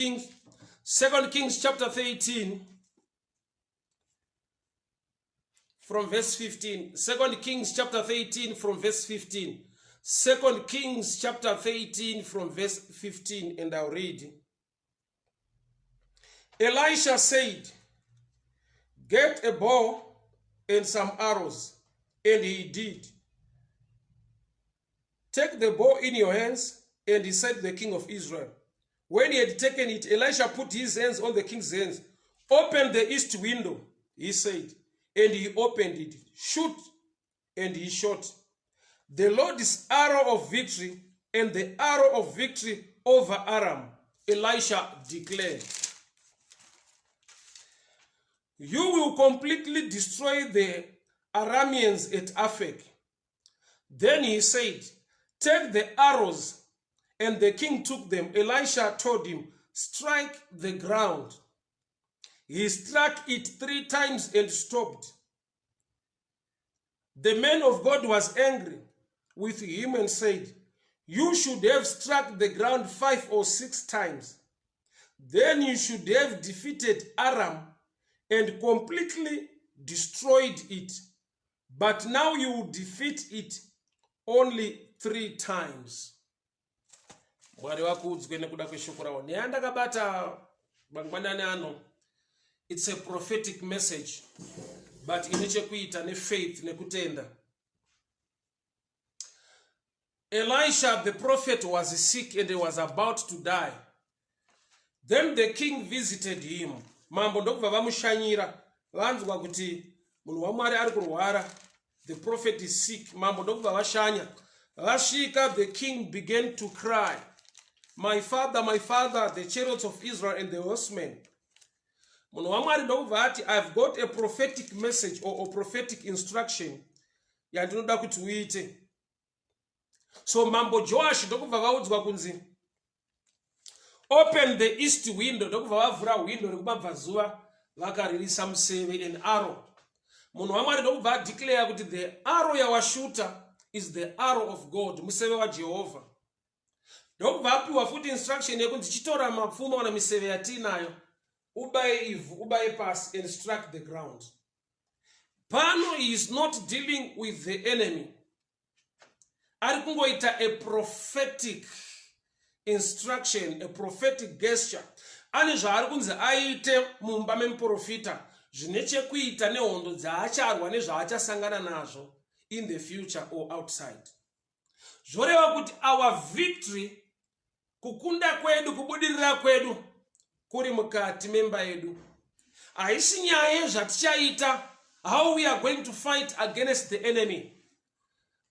Kings, Second Kings chapter 13 from verse 15. Second Kings chapter 13 from verse 15. Second Kings chapter 13 from verse 15 and I'll read. Elisha said, Get a bow and some arrows. And he did. Take the bow in your hands. And he said to the king of Israel, When he had taken it, Elisha put his hands on the king's hands. Open the east window, he said. And he opened it. Shoot. And he shot. The Lord's arrow of victory and the arrow of victory over Aram, Elisha declared. You will completely destroy the Arameans at Aphek. Then he said, Take the arrows. And the king took them. Elisha told him, Strike the ground. He struck it three times and stopped. The man of God was angry with him and said, You should have struck the ground five or six times. Then you should have defeated Aram and completely destroyed it. But now you will defeat it only three times. Mwari vakuudzwe nekuda kweshoko ravo. Neyandakabata mangwanani ano, it's a prophetic message but ine chekuita nefaith nekutenda. Elisha the prophet was sick and he was about to die. Then the king visited him. Mambo ndokubva vamushanyira vanzwa kuti munhu waMwari ari kurwara. The prophet is sick. Mambo ndokubva vashanya. Vasvika, the king began to cry. My father, my father, the chariots of Israel and the horsemen. Munhu waMwari ndokubva ati, I've got a prophetic message or a prophetic instruction yandinoda kuti uite. So Mambo Joash ndokubva vaudzwa kunzi open the east window, ndokubva vavhura window rekumabvazuva vakaririsa museve, an arrow. Munhu waMwari ndokubva adeclare kuti the arrow yawashuta is the arrow of God, museve waJehovha. Ndokubva apiwa futi instruction yekunzi chitora mapfumo kana miseve yatiinayo, ubaye ivhu, ubaye pasi, and strike the ground. Pano he is not dealing with the enemy, ari kungoita a prophetic instruction, a prophetic gesture. Ane zvaari kunzi aite mumba memuprofita zvine chekuita nehondo dzaacharwa nezvaachasangana nazvo in the future or outside. Zvoreva kuti our victory, kukunda kwedu, kubudirira kwedu kuri mukati memba yedu. Haisi nyaya yezvatichaita, how we are going to fight against the enemy,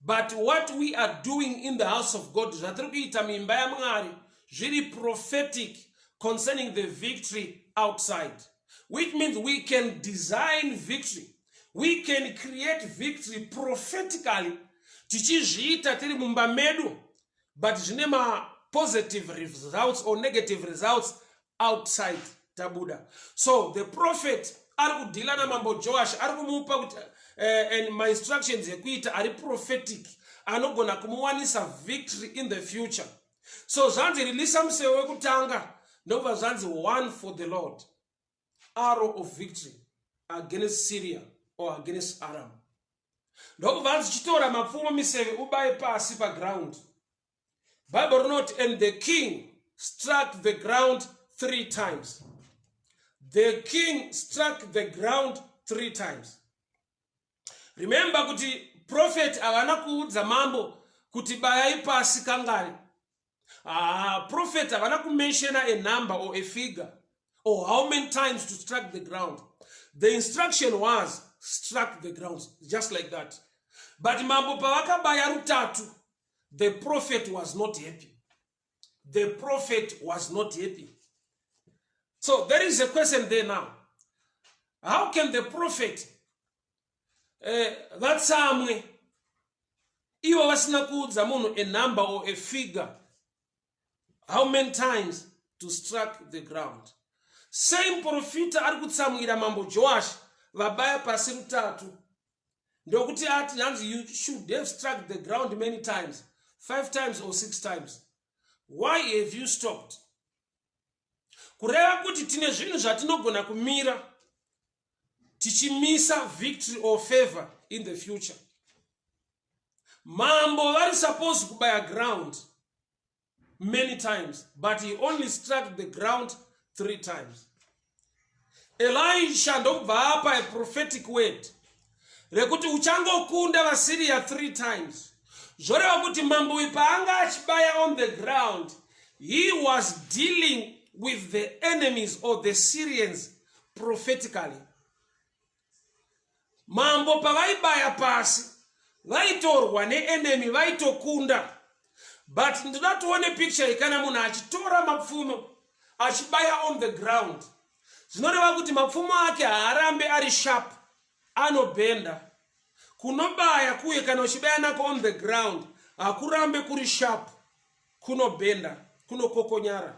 but what we are doing in the house of God, zvatiri kuita muimba yaMwari zviri prophetic concerning the victory outside, which means we can design victory, we can create victory prophetically tichizviita tiri mumba medu, but zvine mapositive results or negative results outside tabuda. So the prophet ari kudhila namambo Joash, ari kumupa kuti and mainstructions ekuita ari prophetic anogona kumuwanisa victory in the future. So zvanzi rilisa museve wekutanga, ndobva zvanzi one for the Lord, arrow of victory against Syria or against Aram. Ndokubva hanzi chitora mapfumo, miseve, ubaye pasi paground. Bible rinoti, and the king struck the ground three times. The king struck the ground three times. Remember kuti prophet havana kuudza mambo kuti bayai pasi kangani. Ah, prophet havana kumentiona a number or a figure or how many times to strike the ground. The instruction was struck the ground, just like that. But mambo pavakabaya rutatu, the prophet was not happy. The prophet was not happy. So there is a question there now. How can the prophet vatsamwe ivo vasina kuudza munhu a number or a figure how many times to strike the ground? Same profita ari kutsamwira mambo Joash vabaya pasi rutatu, ndokuti ati hanzi you should have struck the ground many times, five times or six times. Why have you stopped? Kureva kuti tine zvinhu zvatinogona kumira tichimisa victory or favor in the future. Mambo vari supposed kubaya ground many times, but he only struck the ground three times. Elisha ndokubva apa a prophetic word rekuti uchangokunda vaSyria three times. Zvoreva kuti mambo uyu paanga achibaya on the ground, he was dealing with the enemies or the Syrians prophetically. Mambo pavaibaya pasi, vaitorwa neenemy, vaitokunda. But ndoda tione picture iyi. Kana munhu achitora mapfumo achibaya on the ground, zvinoreva kuti mapfumo ake haarambe ari sharp, anobhenda. Kunobaya kuye, kana uchibaya nako on the ground, hakurambe kuri sharp, kunobhenda, kunokokonyara,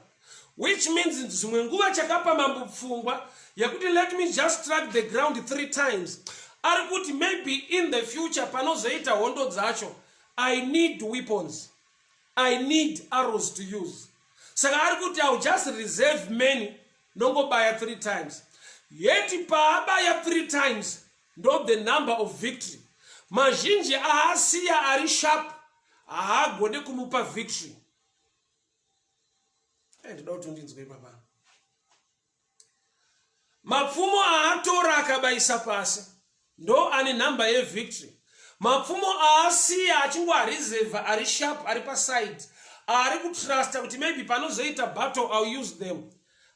which means dzimwe nguva chakapa mambo pfungwa yekuti let me just strike the ground three times, ari kuti maybe in the future panozoita hondo dzacho, I need weapons, I need arrows to use. Saka ari kuti I'll just reserve many, ndongobaya three times. Yet paabaya three times, ndo the number of victory. Mazhinji aasiya ari sharp haagone kumupa victory. Ndoda kuti undinzwe baba. Mapfumo aatora akabayisa pasi ndo ane nhamba yevictory. Mapfumo aasiya achingoareserva ari sharp, ari paside, ari kutrusta kuti maybe panozoita battle I'll use them,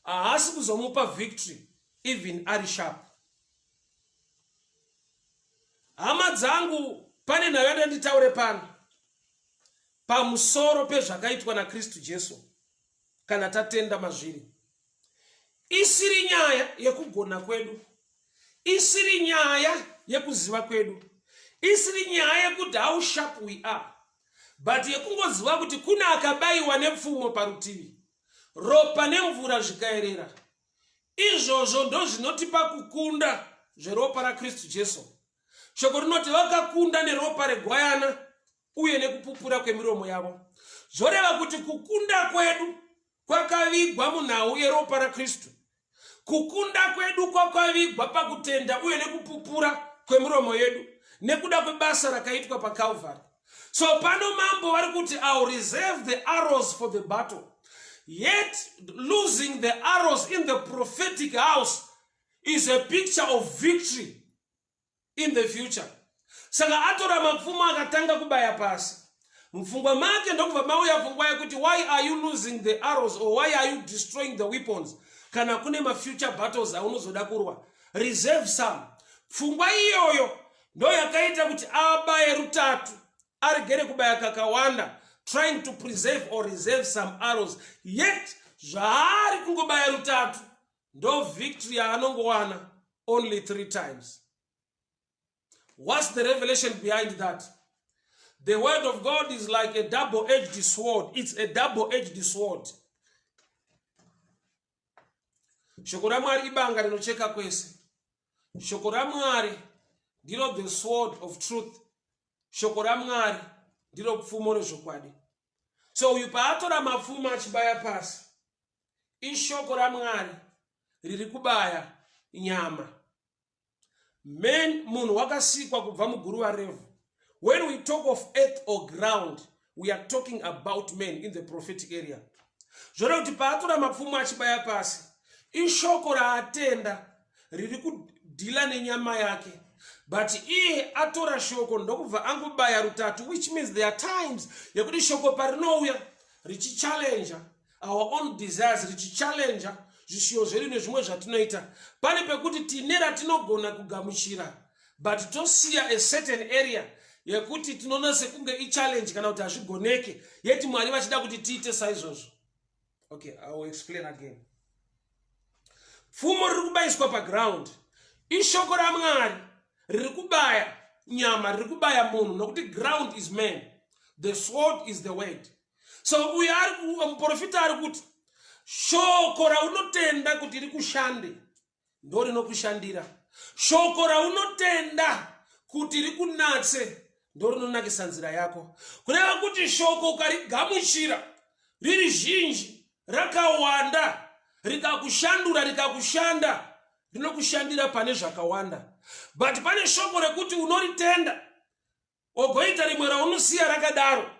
haasi kuzomupa victory even ari sharp. Hama dzangu, pane nhau yandanditaure pano pamusoro pezvakaitwa naKristu Jesu. Kana tatenda mazviri, isiri nyaya yekugona kwedu, isiri nyaya yekuziva kwedu, isiri nyaya yekuti how sharp we are, but yekungoziva kuti kune akabayiwa nepfumo parutivi, ropa nemvura zvikayerera. Izvozvo ndo zvinotipa kukunda zveropa raKristu Jesu. Shoko rinoti vakakunda neropa regwayana uye nekupupura kwemiromo yavo. Zvoreva kuti kukunda kwedu kwakavigwa munhau yeropa raKristu. Kukunda kwedu kwakavigwa pakutenda uye nekupupura kwemiromo yedu nekuda kwebasa rakaitwa paCalvary. So pano mambo vari kuti I'll reserve the arrows for the battle, yet losing the arrows in the prophetic house is a picture of victory in the future. Saka atora mapfumo akatanga kubaya pasi, mupfungwa make ndokubva mauya pfungwa yekuti why are you losing the arrows or why are you destroying the weapons kana kune mafuture battles aunozoda kurwa? Reserve some. Pfungwa iyoyo ndo yakaita kuti abaye rutatu, aregere kubaya kakawanda, trying to preserve or reserve some arrows. Yet zvaari kungobaya rutatu, ndo victory yaanongowana only three times. What's the revelation behind that? The word of God is like a double edged sword. It's a double edged sword. Shoko raMwari ibanga rinocheka kwese. Shoko raMwari ndiro the sword of truth. Shoko raMwari ndiro pfumo rezvokwadi. So uyu paatora mapfumo achibaya pasi, ishoko raMwari riri kubaya nyama. Man, munhu wakasikwa kubva muguruva revhu. When we talk of earth or ground, we are talking about men in the prophetic area. Zvoreva kuti paatora mapfumo achibaya pasi, ishoko raatenda riri kudhila nenyama yake. But iye atora shoko ndokubva angobaya rutatu, which means there are times yekuti shoko parinouya richichallenja our own desires, richichallenja zvishuwo zvedu nezvimwe zvatinoita, pane pekuti tine ratinogona kugamuchira, but tosiya a certain area yekuti tinoona sekunge ichallenge kana kuti hazvigoneke, yeti Mwari vachida kuti tiite saizvozvo. Okay, I will explain again. Pfumo riri kubayiswa paground ishoko raMwari riri kubaya nyama, riri kubaya munhu, nokuti ground is man, the sword is the word. So uyo ari muprofita ari kuti shoko raunotenda kuti rikushande ndo rinokushandira. Shoko raunotenda kuti rikunatse ndo rinonakisa nzira yako. Kureva kuti shoko ukarigamuchira riri zhinji, rakawanda. Rikakushandura, rikakushanda, rinokushandira pane zvakawanda. But pane shoko rekuti unoritenda, ogoita rimwe raunosiya rakadaro.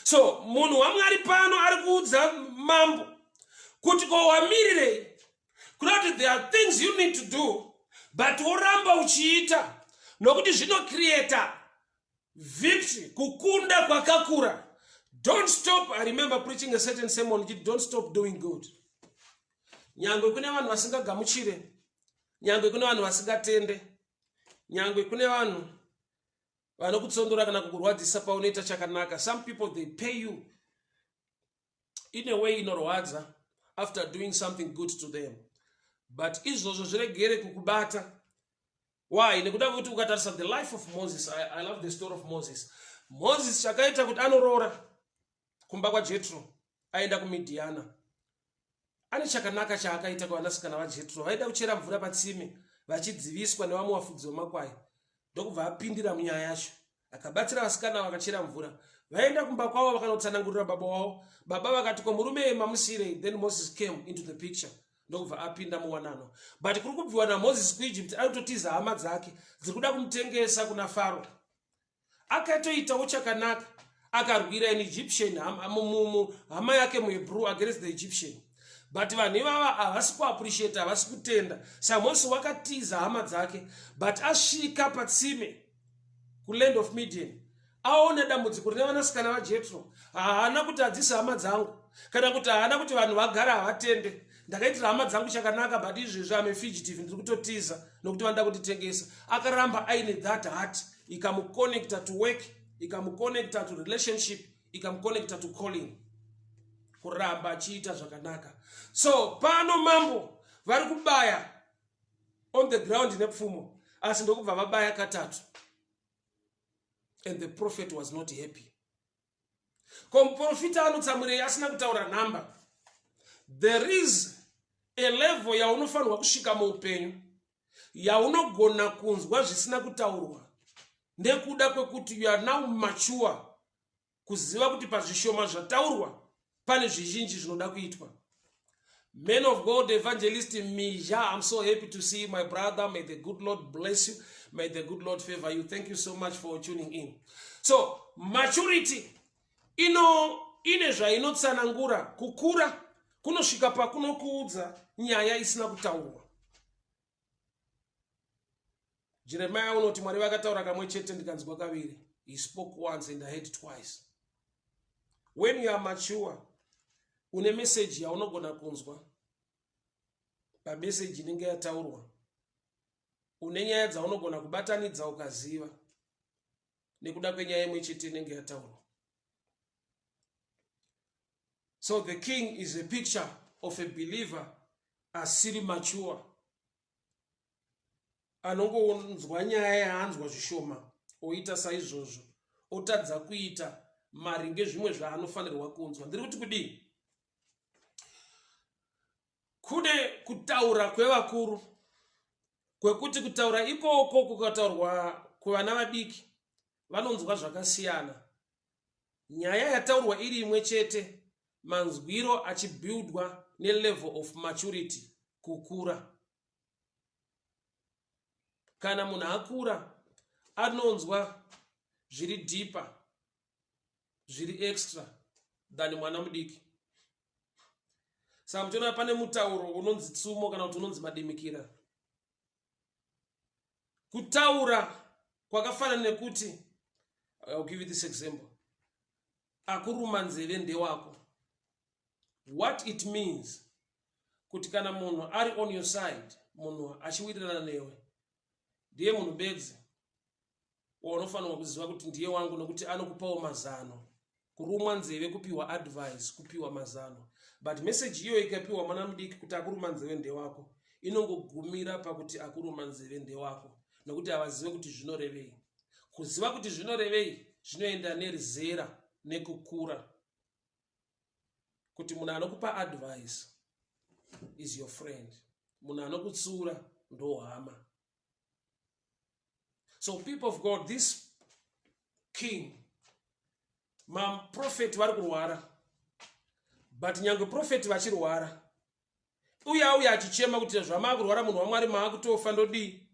So munhu waMwari pano ari kuudza mambo kuti ko wamirirei? Kuda kuti there are things you need to do, but woramba uchiita nokuti zvinocreata victory, kukunda kwakakura. Don't stop. I remember preaching a certain sermon, "Don't stop doing good." Nyangwe kune vanhu vasingagamuchire, nyangwe kune vanhu vasingatende, nyangwe kune vanhu vanokutsondora kana kukurwadzisa paunoita chakanaka. Some people, they pay you in a way inorwadza after doing something good to them, but izvozvo zviregere kukubata. Why? Nekuda kwekuti ukatarisa the life of Moses, I love the story of Moses. Moses, chakaita kuti anoroora kumba kwaJetro aenda kuMidhiana, ane chakanaka chaakaita kuvanasikana vaJetro. Vaida kuchera mvura patsime vachidziviswa nevamwe vafudzi vemakwai, ndokubva apindira munyaya yacho, akabatsira vasikana, vakachera mvura. Vaenda kumba kwavo, vakanotsanangurira baba wavo. Baba vakati, "Ko murume mamusirei?" Then Moses came into the picture, ndokubva apinda muwanano. But kuri kubviwa naMoses kuEgypt, ari kutotiza hama dzake dziri kuda kumutengesa kuna Faro. Akatoitawo chakanaka, akarwira an Egyptian, hama yake muHebrew, against the Egyptian. But vanhu ivava havasi kuappreciate, havasi kutenda. SaMoses wakatiza hama dzake, but asvika patsime kuland of Midian, aona dambudziko rine vanasikana vaJetro, haana kuti hadzisi hama dzangu, kana kuti haana kuti vanhu vagara havatende. Ndakaitira hama dzangu chakanaka, but izvezvi am a fugitive, ndiri kutotiza nokuti vanoda kunditengesa. Akaramba aine that heart, ikamuconnecta to work, ikamuconnecta to relationship, ikamuconnecta to calling, kuramba achiita zvakanaka. So pano mambo vari kubaya on the ground nepfumo, asi ndokubva vabaya katatu, and the prophet was not happy. Ko muprofita anotsamwirei asina kutaura nhamba? There is a level yaunofanirwa kusvika muupenyu yaunogona kunzwa zvisina kutaurwa, nekuda kwekuti you are now mature kuziva kuti pazvishoma zvataurwa pane zvizhinji zvinoda kuitwa. Man of God, Evangelist Mija, I'm so happy to see you, my brother. May the good Lord bless you. May the good Lord favor you. Thank you so much for tuning in. So maturity ino ine zvainotsanangura. Kukura kunosvika pakunokuudza nyaya isina kutaurwa. Jeremiah unoti, "Mwari vakataura kamwe chete, ndikanzwa kaviri." He spoke once and I heard twice. When you are mature, une meseji yaunogona kunzwa pameseji inenge yataurwa. Une nyaya dzaunogona kubatanidza ukaziva nekuda kwenyaya imwe chete inenge yataurwa. So the king is a picture of a believer asiri mature, anongonzwa nyaya yaanzwa zvishoma, oita saizvozvo, otadza kuita maringe zvimwe zvaanofanirwa kunzwa. Ndiri kuti kudii? Kune kutaura kwevakuru kwekuti kutaura ikoko kukataurwa kuvana vadiki, vanonzwa zvakasiyana. Nyaya yataurwa iri imwe chete, manzwiro achibuildwa nelevel of maturity, kukura. Kana munhu akura, anonzwa zviri deeper, zviri extra than mwana mudiki. Saka muchiona pane mutauro unonzi tsumo, kana kuti unonzi madimikira. Kutaura kwakafanana nekuti, I'll give you this example, "Akuruma nzeve ndewako." What it means kuti kana munhu ari on your side, munhu achiwirirana newe, ndiye munhu bedzi waunofanirwa kuziva kuti ndiye wangu, nokuti anokupawo mazano. Kurumwa nzeve kupiwa advice, kupiwa mazano. But message iyoyo ikapiwa mwana mudiki kuti akuruma nzeve ndewako, inongogumira pakuti akuruma nzeve ndewako, nokuti havazive kuti zvinorevei. Kuziva kuti zvinorevei zvinoenda nerizera nekukura, kuti munhu anokupa advice is your friend, munhu anokutsura ndohama. So people of God, this king, maprofeti vari kurwara, But nyange prophet vachirwara, uye auya achichema kuti zvamaakurwara, munhu waMwari, maakutofa, ndodii?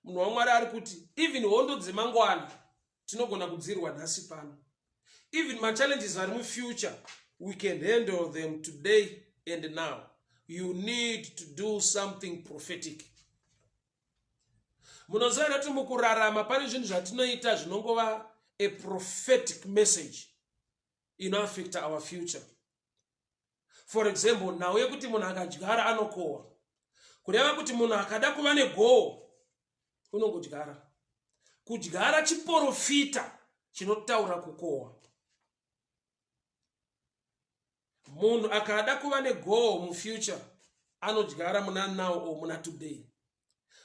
Munhu waMwari ari kuti even hondo dzemangwana tinogona kudzirwa nhasi pano. Even machallenges ari mufuture, we can handle them today and now. You need to do something prophetic. Munoziva here kuti mukurarama pane zvinhu zvatinoita zvinongova a prophetic message inoaffecta our future? For example, nhau yekuti munhu akadyara anokohwa, kureva kuti munhu akada kuva negoho unongodyara. Kudyara chiprofita chinotaura kukohwa. Munhu akada kuva negoho mufuture anodyara muna now or muna today.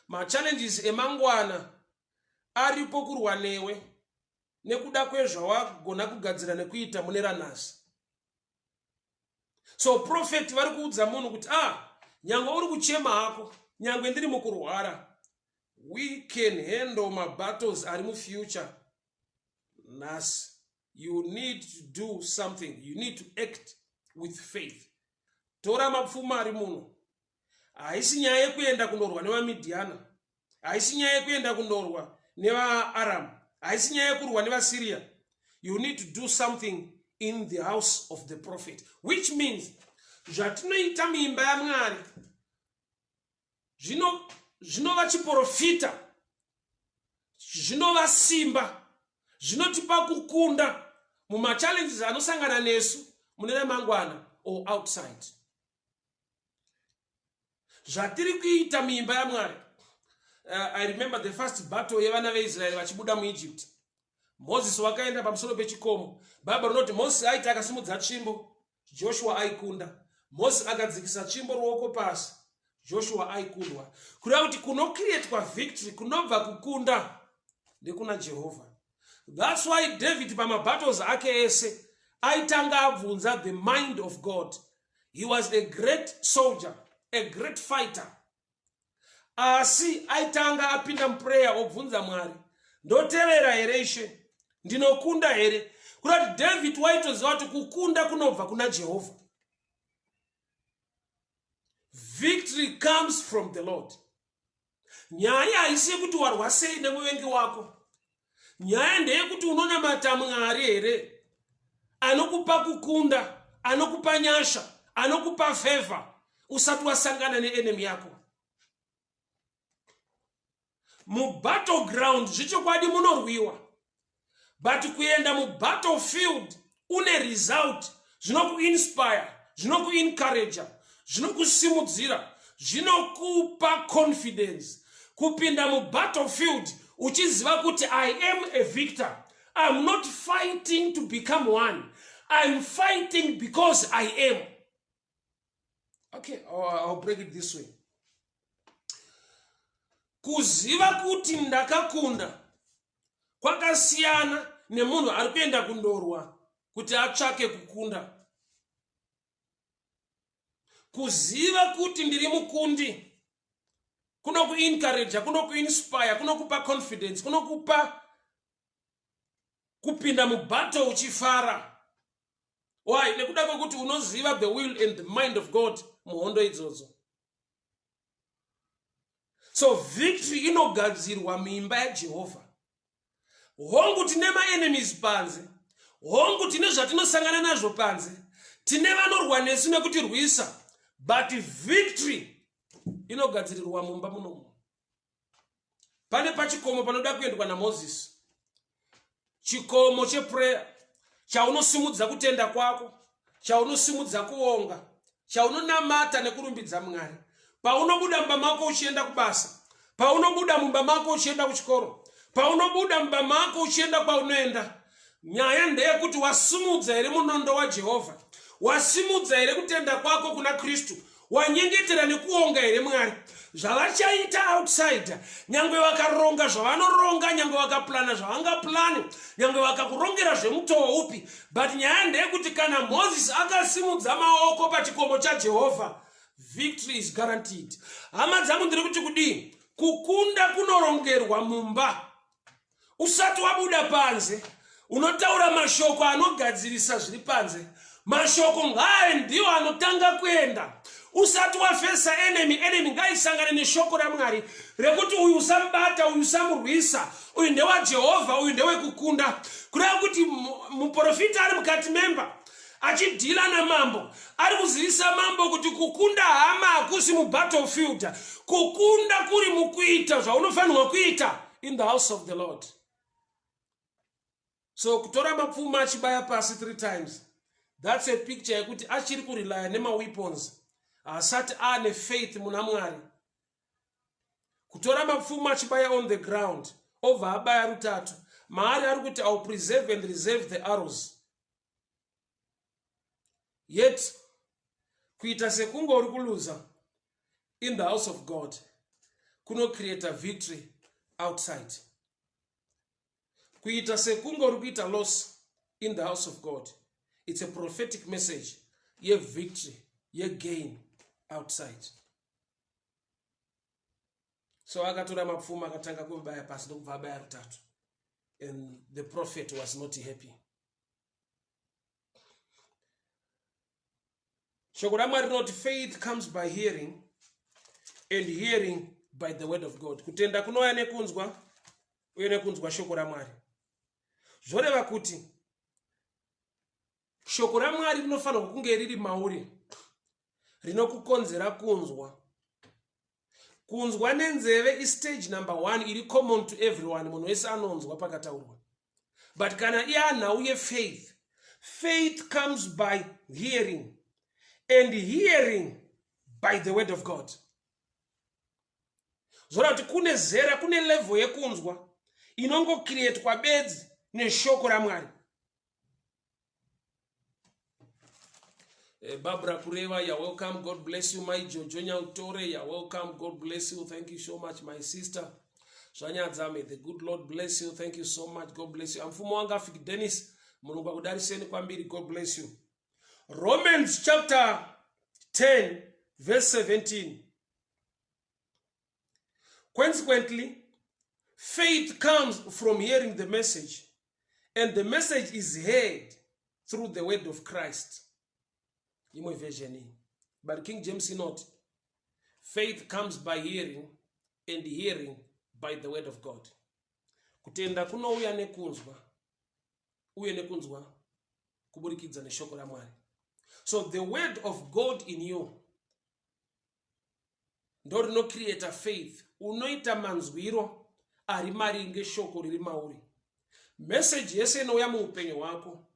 Machallenges emangwana aripo kurwa newe nekuda kwezvawagona kugadzira nekuita mune ranhasi. So prophet vari kuudza munhu kuti, ah, nyange uri kuchema hako, nyange ndiri mukurwara, we can handle mabattles ari mufuture nhasi. You need to do something. You need to act with faith. Tora mapfuma ari muno. Haisi nyaya yekuenda kundorwa nevaMidhiana, haisi nyaya yekuenda kundorwa nevaAramu, haisi nyaya yekurwa nevaSyria. You need to do something in the house of the prophet, which means zvatinoita muimba yaMwari zvinova chiprofita, zvinova simba, zvinotipa kukunda mumachallenges anosangana nesu mune ramangwana or outside. Zvatiri kuita muimba yaMwari. I remember the first battle yevana veIsraeri vachibuda muEgypt. Mozisi wakaenda pamusoro pechikomo. Bhaibheri rinoti Mozisi aiti akasimudza tsvimbo, Joshua aikunda. Mozisi akadzikisa tsvimbo, ruoko pasi, Joshua aikundwa. Kureva kuti kunocreatwa victory, kunobva kukunda ndekuna Jehovha. That's why David pamabattles ake ese aitanga abvunza the mind of God. He was a great soldier, a great fighter, asi aitanga apinda muprayer obvunza Mwari, "Ndotevera here, Ishe? Ndinokunda here?" Kuda kuti David waitoziva kuti kukunda kunobva kuna Jehovha. Victory comes from the Lord. Nyaya haisi yekuti warwa sei nemuvengi wako. Nyaya ndeyekuti unonamata Mwari here anokupa kukunda, anokupa nyasha, anokupa favor usati wasangana neenemy yako mubattleground. Zvechokwadi munorwiwa, but kuenda mubattlefield une result zvinokuinspire, zvinokuencouraja, zvinokusimudzira, zvinokupa confidence kupinda mubattlefield uchiziva kuti, "I am a victor. I'm not fighting to become one. I'm fighting because I am." Okay, I'll break it this way. Kuziva kuti ndakakunda kwakasiyana nemunhu ari kuenda kundorwa kuti atsvake kukunda. Kuziva kuti ndiri mukundi kunokuencouraja, kunokuinspire, kunokupa confidence, kunokupa kupinda mubattle uchifara. Why? Nekuda kwekuti unoziva the will and the mind of God muhondo idzodzo. So victory inogadzirwa muimba yaJehovha. Hongu, tine maenemies panze. Hongu, tine zvatinosangana nazvo panze. Tine vanorwa nesu nekutirwisa, but victory inogadzirirwa mumba munomu. Pane pachikomo panoda kuendwa naMozisi, chikomo cheprayer, chaunosimudza kutenda kwako, chaunosimudza kuonga, chaunonamata nekurumbidza Mwari. Paunobuda mumba mako uchienda kubasa, paunobuda mumba mako uchienda kuchikoro, paunobuda mumba mako uchienda kwaunoenda, nyaya ndeyekuti wasimudza here munondo waJehovha? Wasimudza here kutenda kwako kuna Kristu? Wanyengetera nekuonga here Mwari? Zvavachaita outside, nyange vakaronga zvavanoronga, nyange vakaplana zvavangaplani, nyange vakakurongera zvemutoo upi, but nyaya ndeyekuti kana Mozisi akasimudza maoko pachikomo chaJehovha, victory is guaranteed. Hama dzangu, ndiri kuti kudii? Kukunda kunorongerwa mumba. Usati wabuda panze, unotaura mashoko anogadzirisa zviri panze. Mashoko ngaaye ndiwo anotanga kuenda. Usati wafesa enemy, enemy ngaisangane neshoko raMwari rekuti uyu usamubata, uyu usamurwisa, uyu ndewaJehovha, uyu ndewekukunda. Kureva kuti muprofita ari mukati memba achidhila namambo, ari kuzivisa mambo kuti kukunda hama hakusi mubattlefield, kukunda kuri mukuita zvaunofanirwa kuita in the house of the Lord. So kutora mapfumo achibaya pasi 3 times, that's a picture yekuti achiri kurelaya nemaweapons, haasati aane faith muna Mwari. Kutora mapfumo achibaya on the ground, obva abaya rutatu, maari ari kuti, "I'll preserve and reserve the arrows." Yet kuita sekunge uri kuluza in the house of God kunocreata victory outside. Kuita sekunge uri kuita loss in the house of God, it's a prophetic message yevictory, yegain outside. So akatora mapfumo, akatanga kubaya pasi, ndokubva abaya rutatu, and the prophet was not happy. Shoko raMwari rinoti faith comes by hearing and hearing by the word of God. Kutenda kunouya nekunzwa, uye nekunzwa shoko raMwari. Zvoreva kuti shoko raMwari rinofanirwa kunge riri mauri, rinokukonzera kunzwa. Kunzwa nenzeve istage number 1 iri common to everyone. Munhu wese anonzwa pakataurwa, but kana iye anhau yefaith, faith comes by hearing and hearing by the word of God. Zvoreva kuti kune zera, kune level yekunzwa inongokrietwa bedzi neshoko raMwari. Barbara Kureva, you're welcome. God bless you. My Jojo Nyautore, you're welcome. God bless you. Thank you so much, my sister. Zvanyadza, may the good Lord bless you. Thank you so much. God bless you. Amfumo wanga Afik Dennis, Mulungu akudariseni kwambiri. God bless you. Romans chapter 10, verse 17. Consequently, faith comes from hearing the message, and the message is heard through the word of Christ. Imwe version iyi. But King James inoti, faith comes by hearing, and hearing by the word of God. Kutenda kunouya nekunzwa, uye nekunzwa kuburikidza neshoko raMwari. So the word of God in you ndo rinocreata faith. Unoita manzwiro ari maringe shoko riri mauri. Meseji yese inouya muupenyu hwako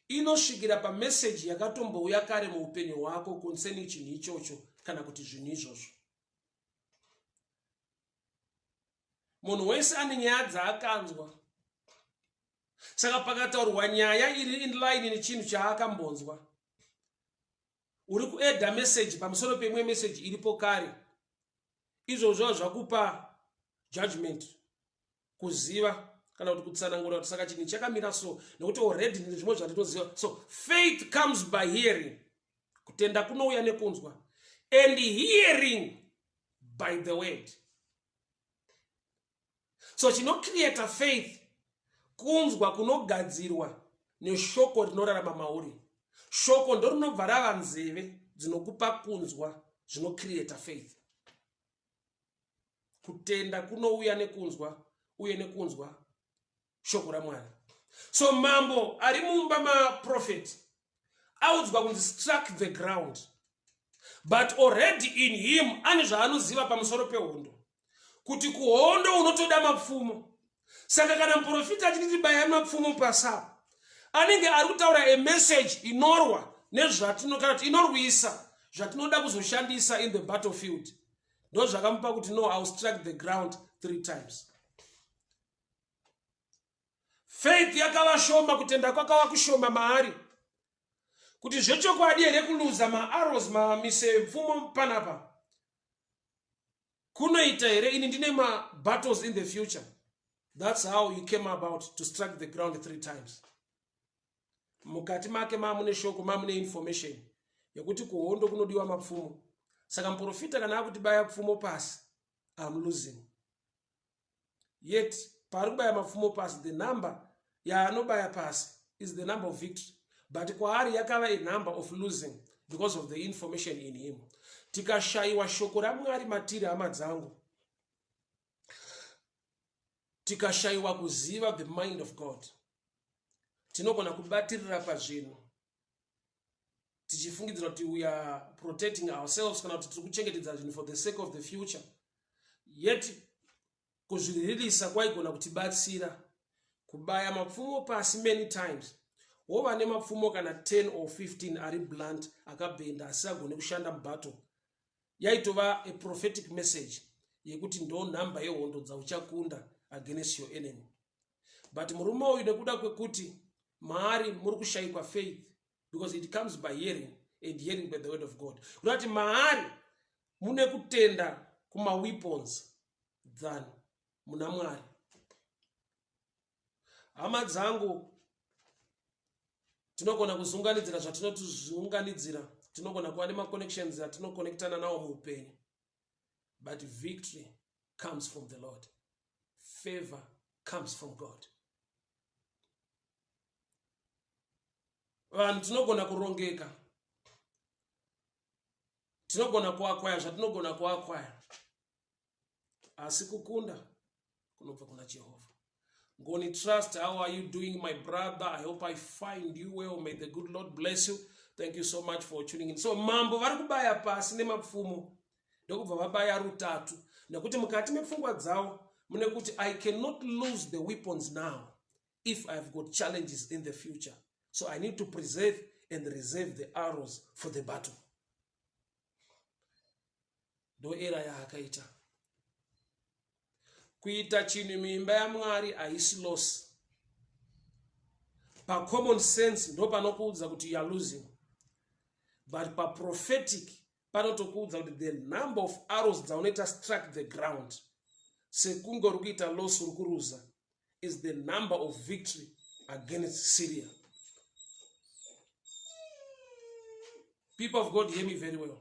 inosvikira pameseji yakatombouya kare muupenyu hwako concerning chinhu ichocho kana kuti zvinhu izvozvo. Munhu wese ane nyaya dzaakanzwa, saka pakataurwa nyaya iri inline nechinhu chaakambonzwa, uri kuedha meseji pamusoro peimwe meseji iripo kare. Izvozvo zvakupa judgment, kuziva kana kuti kutsanangura kuti saka chinhu chakamira so, nekuti already ndine zvimwe zvandinoziva. So faith comes by hearing, kutenda kunouya nekunzwa, and hearing by the word. So chinocreata faith kunzwa kunogadzirwa neshoko rinorarama mauri. Shoko ndorinobva rava nzeve dzinokupa kunzwa zvinocreata faith. Kutenda kunouya nekunzwa, uye nekunzwa shoko raMwari. So mambo ari mumba maprofeti audzwa kunzi struck the ground, but already in him ane zvaanoziva pamusoro pehondo, kuti kuhondo unotoda mapfumo. Saka kana muprofita achiti baya mapfumo pasapa, anenge ari kutaura a message inorwa nezvatino, kana kuti inorwisa zvatinoda kuzoshandisa in the battlefield. Ndo zvakamupa kuti no, I'll strike the ground 3 times. Faith yakava shoma, kutenda kwakava kushoma maari, kuti zvechokwadi here kuluza maarrows, mamise pfumo panapa kunoita here ini ndine mabattles in the future? That's how he came about to strike the ground 3 times. Mukati make mamune shoko, mamune information yekuti kuhondo kunodiwa mapfumo. Saka muprofita kana akuti baya pfumo pasi, I'm losing. Yet paari kubaya mapfumo pasi, the number yaanobaya pasi is the number of victory. But kwaari yakava a number of losing because of the information in him. Tikashayiwa shoko raMwari matiri, hama dzangu, tikashayiwa kuziva the mind of God, tinogona kubatirira pazvinhu tichifungidzira kuti we are protecting ourselves kana kuti tiri kuchengetedza zvinhu for the sake of the future, yet kuzviririsa kwaigona kutibatsira kubaya mapfumo pasi many times, wova nemapfumo kana 10 or 15 ari blunt, akabhenda, asisagone kushanda mubattle. Yaitova a prophetic message yekuti ndo nhamba yehondo dzauchakunda against your enemy. But murume uyu, nekuda kwekuti maari muri kushayikwa faith, because it comes by hearing and hearing by the word of God, kuda kuti maari mune kutenda kumaweapons than muna Mwari. Hama dzangu, tinogona kuzunganidzira zvatinotizunganidzira, tinogona kuva nemaconnections atinokonektana nawo muupenyu, but victory comes from the Lord, favor comes from God. Vanhu tinogona kurongeka, tinogona kuakwaya zvatinogona kuakwaya, asi kukunda kunobva kuna Jehovha. Ngoni Trust, how are you doing, my brother? I hope I find you well. May the good Lord bless you. Thank you so much for tuning in. So mambo vari kubaya pasi nemapfumo, ndokubva vabaya rutatu, nekuti mukati mepfungwa dzavo mune kuti, "I cannot lose the weapons now if I've got challenges in the future, so I need to preserve and reserve the arrows for the battle." Ndo era yaakaita. Kuita chinhu muimba yaMwari haisi loss. Pacommon sense ndo panokuudza kuti you are losing, but paprophetic panotokuudza kuti the number of arrows dzaunoita struck the ground sekunge uri kuita loss, uri kuruza, is the number of victory against Syria. People of God, hear me very well.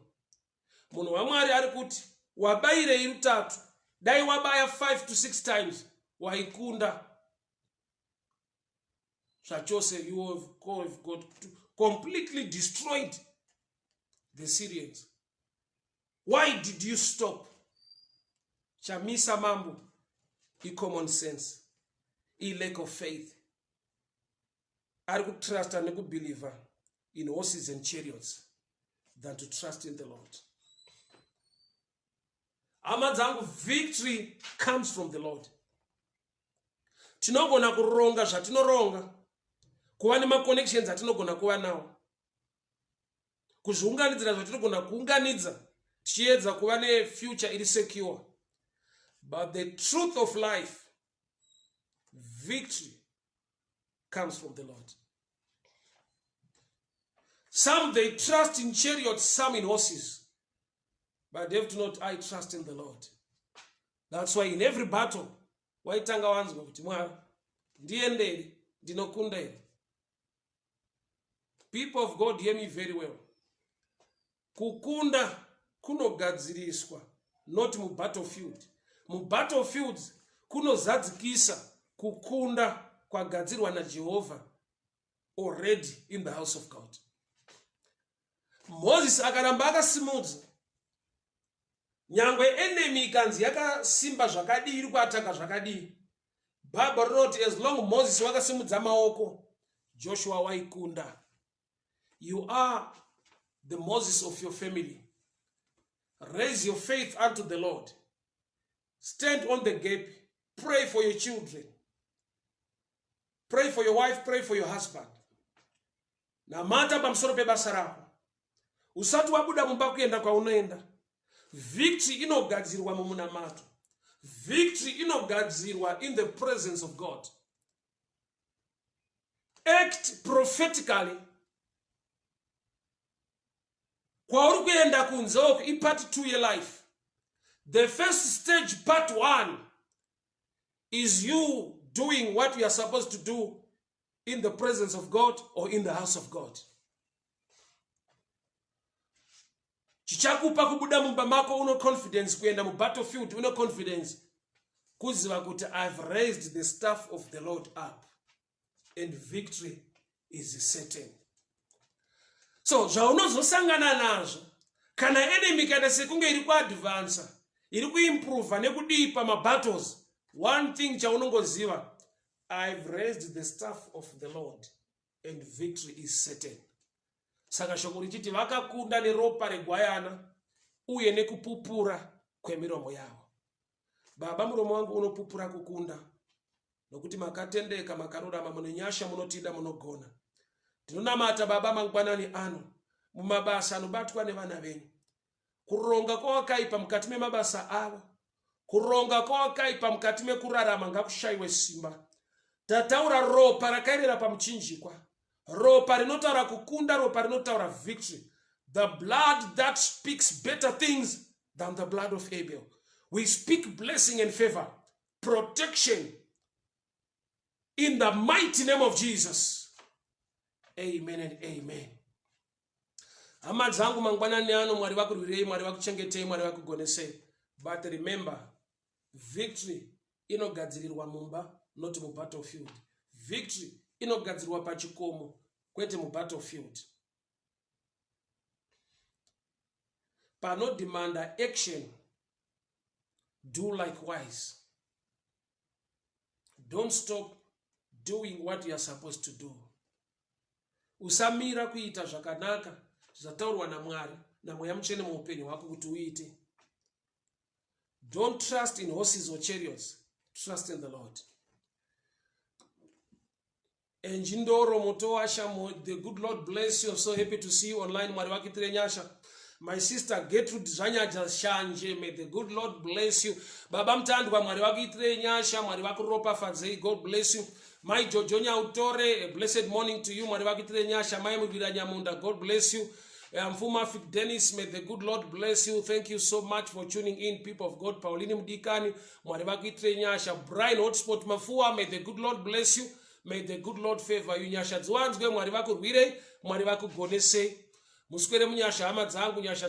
Munhu waMwari ari kuti wabayirei rutatu? Dai wabaya 5 to 6 times, waikunda zvachose. You have got completely destroyed the Syrians. Why did you stop? Chamisa mambo icommon sense, ilack of faith. Ari kutrusta nekubelieva in horses and chariots than to trust in the Lord. Hama dzangu, victory comes from the Lord. Tinogona kuronga zvatinoronga, kuva nemaconnections atinogona kuva nawo, kuzviunganidzira zvatinogona kuunganidza, tichiedza kuva nefuture iri secure, but the truth of life, victory comes from the Lord. Some, they trust in chariots, some in horses, but they have to note, "I trust in the Lord." That's why in every battle waitanga wanzwa kuti, "Mwari, ndienderi, ndinokunda here?" People of God, hear me very well. Kukunda kunogadziriswa not mubattlefield. Mubattlefields kunozadzikisa kukunda kwagadzirwa naJehovha already in the house of God. Moses akaramba akasimudza, nyangwe enemy ikanzi yakasimba zvakadii, iri kuataka zvakadii, Bhaibheri rinoti as long Moses wakasimudza maoko, Joshua waikunda. You are the Moses of your family. Raise your faith unto the Lord. Stand on the gap. Pray for your children, pray for your wife, pray for your husband. Namata pamusoro pebasa rako usati wabuda mumba kuenda kwaunoenda. Victory inogadzirwa mumunamato. Victory inogadzirwa in the presence of God. Act prophetically. Kwauri kuenda kunze uku ipart 2 yelife. The first stage, part 1, is you doing what you are supposed to do in the presence of God or in the house of God. Chichakupa kubuda mumba mako uno confidence, kuenda mubattlefield une confidence, kuziva kuti I've raised the staff of the Lord up and victory is certain. So zvaunozosangana nazvo kana enemy kana sekunge iri kuadvansa, iri kuimprova nekudii pamabattles, one thing chaunongoziva, I've raised the staff of the Lord and victory is certain. Saka shoko richiti vakakunda neropa regwayana uye nekupupura kwemiromo yavo. Baba, muromo wangu unopupura kukunda nokuti makatendeka, makarurama, mune nyasha, munotida, munogona. Ndinonamata, Baba, mangwanani ano mumabasa anobatwa nevana venyu, kuronga kwawakaipa mukati memabasa avo, kuronga kwawakaipa mukati mekurarama ngakushayiwe simba. Tataura ropa rakaerera pamuchinjikwa, ropa rinotaura kukunda, ropa rinotaura victory, the blood that speaks better things than the blood of Abel. We speak blessing and favor, protection in the mighty name of Jesus. Amen and amen. Hama dzangu, mangwanani ano Mwari vakurwirei, Mwari vakuchengetei, Mwari vakugonesei. But remember, victory inogadzirirwa mumba, not mubattlefield. Victory inogadzirwa pachikomo, kwete mubattlefield. Panodemanda action, do likewise. Don't stop doing what you are supposed to do. Usamira kuita zvakanaka zvataurwa naMwari naMweya Mutsvene muupenyu hwako kuti uite. Don't trust in horses or chariots, trust in the Lord. Enjindoro Motowasha, the good Lord bless you. I'm so happy to see you online. Mwari vakuitire nyasha. My sister Gertrude Zvanyaja Shanje, may the good Lord bless you. Baba Mtandwa, Mwari vakuitire nyasha, Mwari vakuropafadzei. God bless you. Mai Jojo Nyautore, a blessed morning to you. Mwari vakuitire nyasha. Mai Mugwira Nyamunda, God bless you. Mfuma Fik Dennis, may the good Lord bless you. Thank you so much for tuning in, people of God. Pauline Mudikani, Mwari vakuitire nyasha. Brian Hotspot Mafua, may the good Lord bless you. May the good Lord favor you. Nyasha dziwanzwe, Mwari vakurwirei, Mwari vakugonesei. Muswere munyasha, hama dzangu, nyasha.